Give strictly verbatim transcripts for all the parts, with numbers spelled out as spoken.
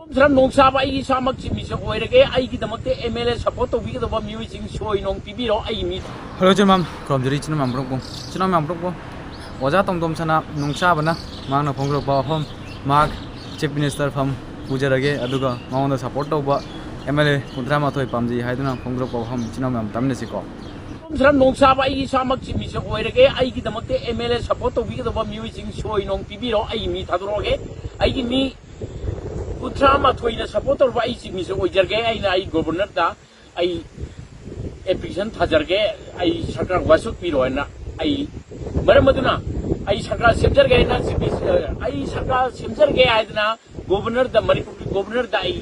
ꯁꯔꯝ ꯅꯣꯡꯁꯥꯕ ꯑꯩ ꯏꯁꯥꯃꯛ chief minister ꯑꯣꯏꯔꯒꯦ꯫ ꯑꯩꯒꯤꯗꯃꯛꯇ ꯑꯦꯝ ꯑꯦꯜ ꯑꯦ ꯁꯄꯣꯔꯠ ꯇꯧꯕꯤꯒꯗꯕ ꯃꯤꯑꯣꯏꯁꯤꯡ ꯁꯣꯏ ꯅꯣꯡ ꯄꯤꯕꯤꯔꯣ꯫ ꯑꯩ ꯃꯤ ꯍꯜꯂꯣ, ꯏꯆꯤꯟ ꯏꯅꯥꯎ ꯃꯌꯥꯝ ꯄꯨꯝꯅꯃꯛꯄꯨ, ꯏꯆꯤꯟ ꯏꯅꯥꯎ ꯃꯌꯥꯝ ꯄꯨꯝꯅꯃꯛꯄꯨ, ꯑꯣꯖꯥ ꯇꯣꯝꯗꯣꯝ ꯁꯅꯥ ꯅꯣꯡꯁꯥꯕꯅ ꯃꯍꯥꯛꯅ ꯐꯣꯡꯗꯣꯔꯛꯄ ꯋꯥꯐꯝ, ꯃꯍꯥꯛ ꯆꯤꯞ ꯃꯤꯅꯤꯁꯇꯔ ꯐꯝ ꯄꯨꯖꯔꯒꯦ, ꯑꯗꯨꯒ ꯃꯉꯣꯟꯗ ꯁꯄꯣꯔꯠ ꯇꯧꯕ ꯑꯦꯝ ꯑꯦꯜ ꯑꯦ ꯀꯨꯟꯊ꯭ꯔꯥ ꯃꯥꯊꯣꯏ ꯄꯥꯝꯖꯩ ꯍꯥꯏꯗꯨꯅ ꯐꯣꯡꯗꯣꯔꯛꯄ ꯋꯥꯐꯝ ꯏꯆꯤꯟ ꯏꯅꯥꯎ ꯃꯌꯥꯝ ꯇꯥꯃꯤꯟꯅꯁꯤꯀꯣ꯫ ꯁꯔꯝ ꯅꯣꯡꯁꯥꯕ ꯑꯩ ꯏꯁꯥꯃꯛ ꯆꯤꯞ ꯃꯤꯅꯤꯁꯇꯔ ꯑꯣꯏꯔꯒꯦ꯫ ꯑꯩꯒꯤꯗꯃꯛꯇ ꯑꯦꯝ ꯑꯦꯜ ꯑꯦ ꯁꯄꯣꯔꯠ ꯇꯧꯕꯤꯒꯗꯕ ꯃꯤꯑꯣꯏꯁꯤꯡ ꯁꯣꯏ ꯅꯣꯡ ꯄꯤꯕꯤꯔꯣ꯫ ꯑꯩꯒꯤ ꯃꯤ ꯊꯥꯗꯣꯔꯛꯑꯒꯦ꯫ ꯑꯩꯒꯤ ꯃꯤ ꯀꯨꯟꯊ꯭ꯔꯥ ꯃꯥꯊꯣꯏꯅ ꯁꯄꯣꯔꯠ ꯇꯧꯔꯕ ꯑꯩ ꯆꯤꯞ ꯃꯤꯅꯤꯁꯇꯔ ꯑꯣꯏꯖꯔꯒꯦ꯫ ꯑꯩꯅ ꯑꯩ ꯒꯣꯕꯔꯅꯔꯗ ꯑꯩ ꯑꯦꯄ꯭ꯂꯤꯀꯦꯁꯟ ꯊꯥꯖꯔꯒꯦ, ꯑꯩ ꯁꯔꯀꯥꯔ ꯋꯥꯁꯛꯄꯤꯔꯣ ꯍꯥꯏꯅ꯫ ꯑꯩ, ꯃꯔꯝ ꯑꯗꯨꯅ ꯑꯩ ꯁꯔꯀꯥꯔ ꯁꯦꯝꯖꯔꯒꯦ ꯍꯥꯏꯅ ꯆꯤꯞ ꯃꯤꯅꯤꯁꯇꯔ, ꯑꯩ ꯁꯔꯀꯥꯔ ꯁꯦꯝꯖꯔꯒꯦ ꯍꯥꯏꯗꯅ ꯒꯣꯕꯔꯅꯔꯗ, ꯃꯅꯤꯄꯨꯔꯒꯤ ꯒꯣꯕꯔꯅꯔꯗ ꯑꯩ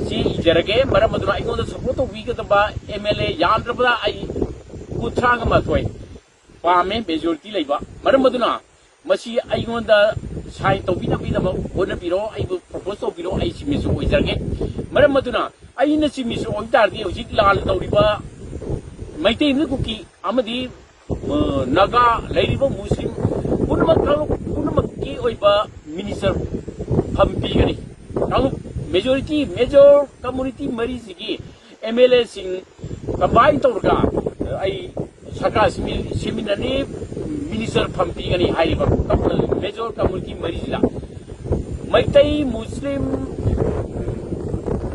ꯆꯦ ꯏꯖꯔꯒꯦ꯫ ꯃꯔꯝ ꯑꯗꯨꯅ ꯑꯩꯉꯣꯟꯗ ꯁꯄꯣꯔꯠ ꯇꯧꯕꯤꯒꯗꯕ ꯑꯦꯝ ꯑꯦꯜ ꯑꯦ ꯌꯥꯝꯗ꯭ꯔꯕꯗ ꯑꯩ ꯀꯨꯟꯊ꯭ꯔꯥꯒ ꯃꯥꯊꯣꯏ ꯄꯥꯝꯃꯦ, ꯃꯦꯖꯣꯔꯤꯇꯤ ꯂꯩꯕ꯫ ꯃꯔꯝ ꯑꯗꯨꯅ ꯃꯁꯤ ꯑꯩꯉꯣꯟꯗ ꯁꯥꯏꯟ ꯇꯧꯕꯤꯅꯕꯒꯤꯗꯃꯛ ꯍꯣꯠꯅꯕꯤꯔꯣ, ꯑꯩꯕꯨ ꯄ꯭ꯔꯣꯄꯣꯁ ꯇꯧꯕꯤꯔꯣ, ꯑꯩ ꯆꯤꯞ ꯃꯤꯅꯤꯁꯇꯔ ꯑꯣꯏꯖꯔꯒꯦ꯫ ꯃꯔꯝ ꯑꯗꯨꯅ ꯑꯩꯅ ꯆꯤꯞ ꯃꯤꯅꯤꯁꯇꯔ ꯑꯣꯏꯕ ꯇꯥꯔꯗꯤ ꯍꯧꯖꯤꯛ ꯂꯥꯟ ꯇꯧꯔꯤꯕ ꯃꯩꯇꯩ ꯑꯃꯗꯤ ꯀꯨꯀꯤ ꯑꯃꯗꯤ, ꯑ, ꯅꯥꯒꯥ ꯂꯩꯔꯤꯕ ꯃꯨꯁꯂꯤꯝ ꯄꯨꯝꯅꯃꯛ, ꯀꯥꯡꯂꯨꯞ ꯄꯨꯝꯅꯃꯛꯀꯤ ꯑꯣꯏꯕ ꯃꯤꯅꯤꯁꯇꯔ ꯐꯝ ꯄꯤꯒꯅꯤ꯫ ꯀꯥꯡꯂꯨꯞ ꯃꯦꯖꯣꯔꯤꯇꯤ, ꯃꯦꯖꯣꯔ ꯀꯝꯃꯨꯅꯤꯇꯤ ꯃꯔꯤꯁꯤꯒꯤ ꯑꯦꯝ ꯑꯦꯜ ꯑꯦꯁꯤꯡ ꯀꯝꯕꯥꯏꯟ ꯇꯧꯔꯒ ꯑꯩ ꯁꯔꯀꯥꯔ ꯁꯦꯝꯃꯤ-, ꯁꯦꯝꯃꯤꯟꯅꯅꯤ, ꯃꯤꯅꯤꯁꯇꯔ ꯐꯝ ꯄꯤꯒꯅꯤ ꯍꯥꯏꯔꯤꯕ ꯃꯦꯖꯣꯔ ꯀꯝꯃꯨꯅꯤꯇꯤ ꯃꯔꯤꯁꯤꯗ꯫ ꯃꯩꯇꯩ, ꯃꯨꯁꯂꯤꯝ,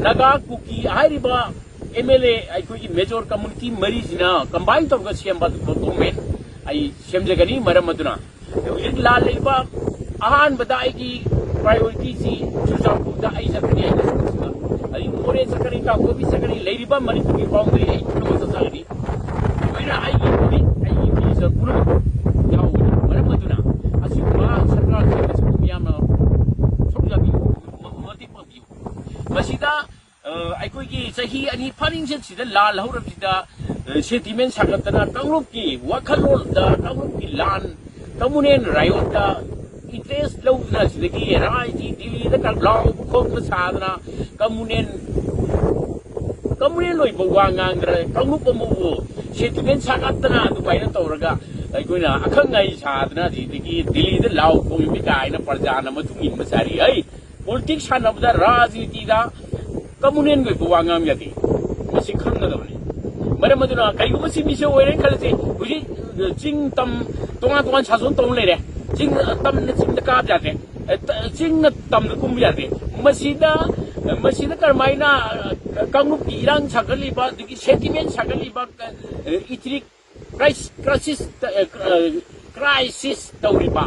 ꯅꯥꯒꯥ, ꯀꯨꯀꯤ ꯍꯥꯏꯔꯤꯕ ꯑꯦꯝ ꯑꯦꯜ ꯑꯦ ꯑꯩꯈꯣꯏꯒꯤ ꯃꯦꯖꯣꯔ ꯀꯝꯃꯨꯅꯤꯇꯤ ꯃꯔꯤꯁꯤꯅ ꯀꯝꯕꯥꯏꯟ ꯇꯧꯔꯒ ꯁꯦꯝꯕ ꯑꯗꯨꯒꯨꯝꯕ ꯒꯣꯚꯔꯟꯃꯦꯟ ꯑꯩ ꯁꯦꯝꯖꯒꯅꯤ꯫ ꯃꯔꯝ ꯑꯗꯨꯅ ꯍꯧꯖꯤꯛ ꯂꯥꯜꯂꯤꯕ ꯑꯍꯥꯟꯕꯗ ꯑꯩꯒꯤ ꯄ꯭ꯔꯥꯏꯌꯣꯔꯤꯇꯤꯁꯤ ꯆꯨꯔꯆꯥꯟꯄꯨꯔꯗ ꯑꯩ ꯆꯠꯀꯅꯤ, ꯑꯩꯅ ꯁꯣꯝꯁꯤꯗ꯫ ꯑꯗꯒꯤ ꯃꯣꯔꯦ ꯆꯠꯀꯅꯤ, ꯀꯥꯡꯄꯣꯛꯄꯤ ꯆꯠꯀꯅꯤ, ꯂꯩꯔꯤꯕ ꯃꯅꯤꯄꯨꯔꯒꯤ ꯕꯥꯎꯟꯗꯔꯤ ꯑꯩ ꯄꯨꯝꯅꯃꯛ ꯆꯠꯆꯒꯅꯤ꯫ ꯂꯣꯏꯅ ꯑꯩꯒꯤ ꯍꯧꯖꯤꯛ ꯑꯩꯒꯤ ꯃꯤꯅꯤꯁꯇꯔ ꯄꯨꯝꯅꯃꯛ ꯌꯥꯎꯒꯅꯤ꯫ ꯃꯔꯝ ꯑꯗꯨꯅ ꯑꯁꯤꯒꯨꯝꯕ ꯁꯔꯀꯥꯔꯁꯤꯡ ꯑꯁꯤꯕꯨ ꯃꯤꯌꯥꯝꯅ ꯁꯔꯨꯛ ꯌꯥꯕꯤꯌꯨ, ꯃ-, ꯃꯇꯦꯡ ꯄꯥꯡꯕꯤꯌꯨ꯫ ꯃꯁꯤꯗ ꯑ, ꯑꯩꯈꯣꯏꯒꯤ ꯆꯍꯤ ꯑꯅꯤ ꯐꯥꯅꯤꯡꯆꯠꯁꯤꯗ ꯂꯥꯜ ꯍꯧꯔꯕꯁꯤꯗ, ꯑ, ꯁꯦꯟꯇꯤꯃꯦꯟ ꯁꯥꯒꯠꯇꯅ ꯀꯥꯡꯂꯨꯞꯀꯤ ꯋꯥꯈꯜꯂꯣꯟꯗ ꯀꯥꯡꯂꯨꯞꯀꯤ ꯂꯥꯟ, ꯀꯝꯃꯨꯅꯦꯜ ꯔꯥꯏꯌꯣꯠꯇ ꯏꯟꯇꯔꯦꯁ ꯂꯧꯗꯨꯅ ꯁꯤꯗꯒꯤ ꯔꯥꯏꯖꯤ ꯗꯤꯜꯂꯤꯗ ꯀ-, ꯂꯥꯎꯕ ꯈꯣꯡꯕ ꯁꯥꯗꯅ ꯀꯝꯃꯨꯅꯦꯜ, ꯀꯝꯃꯨꯅꯦꯜ ꯑꯣꯏꯕ ꯋꯥ ꯉꯥꯡꯗꯅ ꯀꯥꯡꯂꯨꯞ ꯑꯃꯕꯨ ꯁꯦꯟꯇꯤꯃꯦꯟ ꯁꯥꯒꯠꯇꯅ ꯑꯗꯨꯃꯥꯏꯅ ꯇꯧꯔꯒ ꯑꯩꯈꯣꯏꯅ ꯑꯈꯪ ꯑꯍꯩ ꯁꯥꯗꯅ ꯁꯤꯗꯒꯤ ꯗꯤꯜꯂꯤꯗ ꯂꯥꯎ ꯈꯣꯡꯏꯃꯤ ꯀꯥꯏꯅ ꯄ꯭ꯔꯖꯥꯅ ꯃꯇꯨꯡ ꯏꯟꯕ ꯁꯥꯔꯤ꯫ ꯑꯩ ꯄꯣꯂꯤꯇꯤꯛꯁ ꯁꯥꯟꯅꯕꯗ, ꯔꯥꯖꯅꯤꯇꯤꯗ ꯀꯝꯃꯨꯅꯦꯜꯒꯤ ꯑꯣꯏꯕ ꯋꯥ ꯉꯥꯡꯕ ꯌꯥꯗꯦ꯫ ꯃꯁꯤ ꯈꯪꯒꯗꯕꯅꯤ꯫ ꯃꯔꯝ ꯑꯗꯨꯅ ꯀꯔꯤꯒꯨꯝꯕ ꯁꯤ ꯃꯤꯁꯦ ꯑꯣꯏꯔꯦ ꯈꯜꯂꯁꯤ, ꯍꯧꯖꯤꯛ ꯆꯤꯡ ꯇꯝ ꯇꯣꯉꯥꯟ ꯇꯣꯉꯥꯟ ꯁꯥꯖꯣꯟ ꯇꯧ ꯂꯩꯔꯦ꯫ ꯆꯤꯡ ꯇꯝꯅ ꯆꯤꯡꯗ ꯀꯥꯕ ꯌꯥꯗꯦ꯫ ꯆꯤꯡꯅ ꯇꯝꯗ ꯀꯨꯝꯕ ꯌꯥꯗꯦ꯫ ꯃꯁꯤꯗ, ꯃꯁꯤꯗ ꯀꯔꯝꯍꯥꯏꯅ ꯀꯥꯡꯂꯨꯞꯀꯤ ꯏꯔꯥꯡ ꯁꯥꯒꯠꯂꯤꯕ, ꯑꯗꯒꯤ ꯁꯦꯟꯇꯤꯃꯦꯟ ꯁꯥꯒꯠꯂꯤꯕ, ꯏꯊꯅꯤꯛ ꯀ꯭ꯔꯥꯏꯁꯤꯁ, ꯀ꯭ꯔꯥꯏꯁꯤꯁ ꯇꯧꯔꯤꯕ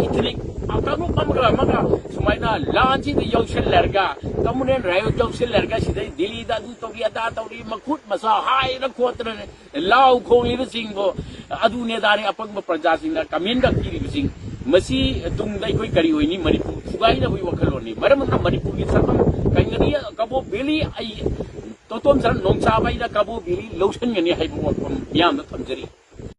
ꯏꯊꯅꯤꯛ ꯀꯥꯡꯂꯨꯞ ꯑꯃꯒ ꯑꯃꯒ ꯁꯨꯃꯥꯏꯅ ꯂꯥꯟꯁꯤꯗ ꯌꯧꯁꯤꯜꯂꯔꯒ, ꯀꯝꯃꯨꯅꯦꯜ ꯔꯥꯏꯠ ꯌꯧꯁꯤꯜꯂꯔꯒ, ꯁꯤꯗꯩ ꯗꯤꯜꯂꯤꯗ ꯑꯗꯨ ꯇꯧꯔꯤ, ꯑꯗꯥ ꯇꯧꯔꯤ, ꯃꯈꯨꯠ ꯃꯁꯥ ꯍꯥꯏꯔ ꯈꯣꯠꯇꯅ ꯂꯥꯎ ꯈꯣꯡꯂꯤꯕꯁꯤꯡꯕꯨ ꯑꯗꯨꯅꯦ ꯑꯗꯥꯅꯦ ꯑꯄꯪꯕ ꯄ꯭ꯔꯖꯥꯁꯤꯡꯅ ꯀꯃꯦꯟꯒ ꯄꯤꯔꯤꯕꯁꯤꯡ, ꯃꯁꯤ ꯇꯨꯡꯗ ꯑꯩꯈꯣꯏ ꯀꯔꯤ ꯑꯣꯏꯅꯤ? ꯃꯅꯤꯄꯨꯔ ꯊꯨꯒꯥꯏꯅꯕꯒꯤ ꯋꯥꯈꯜꯂꯣꯟꯅꯤ꯫ ꯃꯔꯝ ꯑꯗꯨꯅ ꯃꯅꯤꯄꯨꯔꯒꯤ ꯁꯛꯐꯝ ꯀꯥꯏꯅꯔꯤ꯫ ꯀꯕꯣ ꯚꯦꯂꯤ, ꯑꯩ ꯇꯣꯇꯣꯝ ꯁꯔ ꯅꯣꯡꯆꯥꯕ ꯑꯩꯅ ꯀꯕꯣ ꯚꯦꯂꯤ ꯂꯧꯁꯤꯟꯒꯅꯤ ꯍꯥꯏꯕ ꯋꯥꯐꯝ ꯃꯤꯌꯥꯝꯗ ꯊꯝꯖꯔꯤ꯫